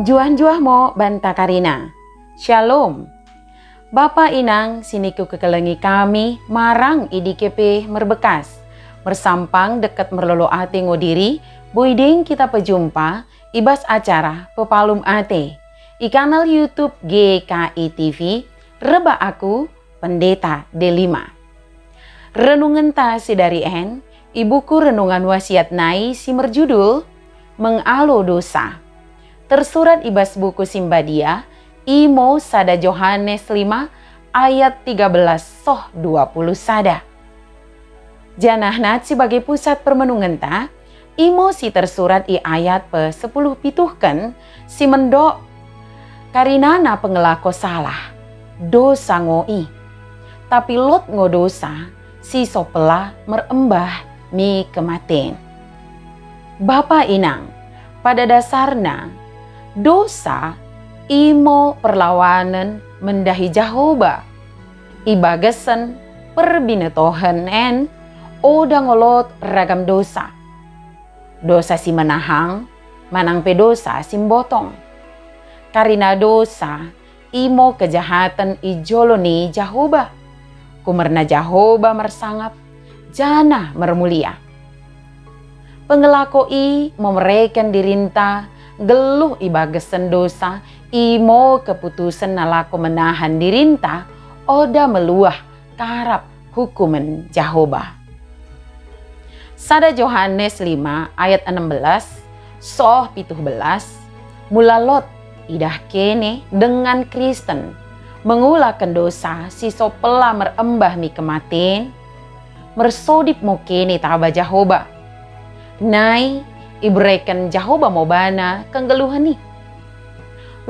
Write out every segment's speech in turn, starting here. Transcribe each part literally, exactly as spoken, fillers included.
Njuah-njuah mo banta karina. Shalom. Bapa inang si nikukekelengi kami marang i D K P Merbekas, mersampang deket merlolo ate ngo diri, boi deng kita pejumpa i bas acara Pepalum Ate i kanal YouTube G K I T V, rebak aku, Pendeta Delima. Renungenta sidari en i buku Renungan Wasiat nai si merjudul Mengalo Dosa. Tersurat i bas buku Simbadia, imo sada Johanes lima ayat tiga belas soh dua puluh sada. Janahna si bage pusat permenungenta, imo si tersurat i ayat pe sepuluh pituhken si mendok, karinana pengelako salah, dosa ngo i. Tapi lot ngo dosa si sopela merembah mi kematen. Bapa inang, pada dasarna, dosa imo perlawanen mendahi Jahoba. I bagesen perbinetohen en, oda ngo lot ragam dosa. Dosa si menahang, manang pe dosa si mbotong. Karina dosa, imo kejahaten i jolo ni Jahoba. Kumerna Jahoba mersangap, janah mermulia. Pengelako i memereken dirinta nggeluh i bagesen dosa, imo keputusen nalako menahan dirinta oda meluah karap hukumen Jahoba. Sada Johanes lima ayat enam belas soh pituh belas, mula lot idah kene dengan Kristen mengulaken dosa si sopela merembah mi kematen, mersodip mo kene taba Jahoba. Nai ibereken Jahoba mo bana kenggeluhen i.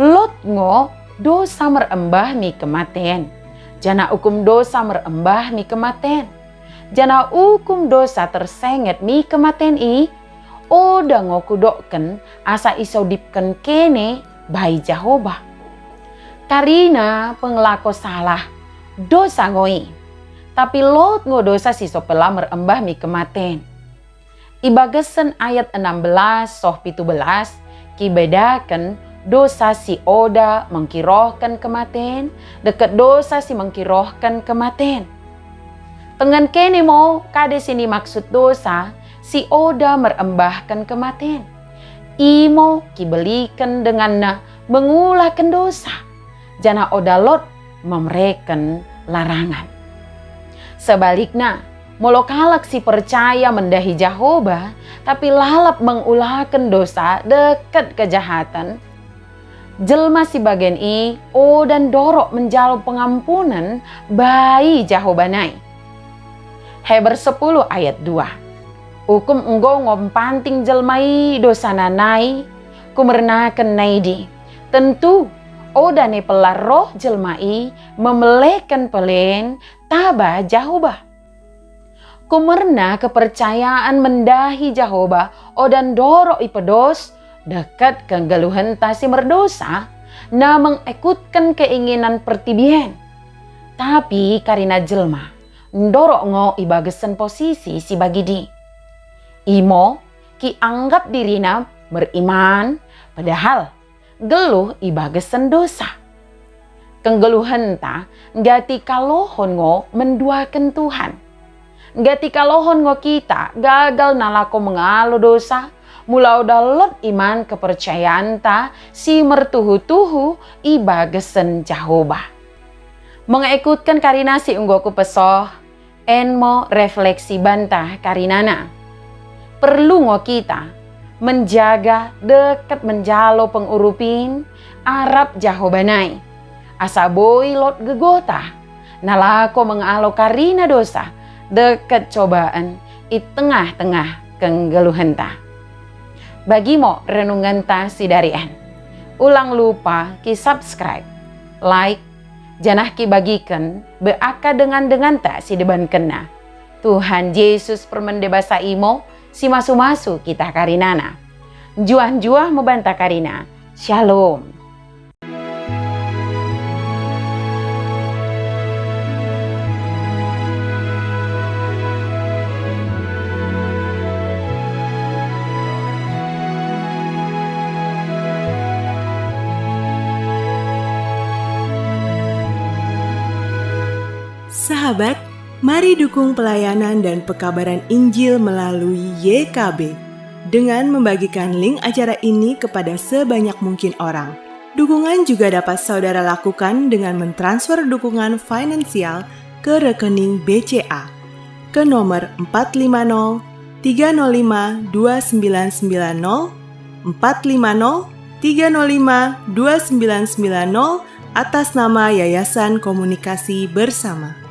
Lot ngo dosa merembah mi kematen, janah ukum dosa merembah mi kematen, janah ukum dosa tersenget mi kematen i, oda ngo kudokken asa isodipken kene bai Jahoba. Karina pengelako salah, dosa ngo i. Tapi lot ngo dosa si sopela merembah mi kematen. I bagesen ayat enam belas soh pitu belas, kibedaken dosa si oda mengkirohken kematen, deket dosa si mengkirohken kematen. Tengen kene mo kade si nimaksud dosa si oda merembahken kematen. Imo kibeliken denganna mengulaken dosa, janah oda lot memereken larangan. Sebalikna, molo kalak si percaya mendahi Jahoba, tapi lalap mengulaken dosa deket kejahaten, jelma si bagen i oda ndorok menjalo pengampunen bai Jahoba nai. Heber sepuluh ayat dua. Ukum enggo ngo mpanting jelma i dosana nai, kumernaken nai di. Tentu, oda ne pelar roh jelma i memeleken pelen taba Jahoba. Kumerna kepercayaan mendahi Jahoba oda ndorok ipedos deket kenggeluhenta si merdosa, na mengekutken keinginan pertibi en. Tapi karina jelma, ndorok ngo i bagesen posisi si bagidi. Imo, kianggap dirina beriman, padahal nggeluh i bagesen dosa. Kenggeluhenta nggati kalohon ngo menduaken Tuhan. Nggati kalohon ngo kita gagal nalako mengalo dosa, mula oda lot iman kepercayanta si mertuhu-tuhu i bagesen Jahoba. Mengekutken karina si enggo kupesoh, en mo refleksi banta karinana. Perlu ngo kita menjaga deket menjalo pengurupin arap Jahoba nai, asa boi lot gegota nalako mengalo karina dosa deket cobaan i tengah-tengah kenggeluhenta. Bagi mo renungenta si dari en. Ulang lupa ki subscribe, like, janah kibagiken be aka dengan-denganta si debankenna. Tuhan Jesus permende basa imo si masu-masu kita karinana. Njuah-njuah mo banta karina. Shalom. Sahabat, mari dukung pelayanan dan pekabaran Injil melalui Y K B dengan membagikan link acara ini kepada sebanyak mungkin orang. Dukungan juga dapat saudara lakukan dengan mentransfer dukungan finansial ke rekening B C A ke nomor empat lima nol tiga nol lima dua sembilan sembilan nol, empat lima nol tiga nol lima dua sembilan sembilan nol, atas nama Yayasan Komunikasi Bersama.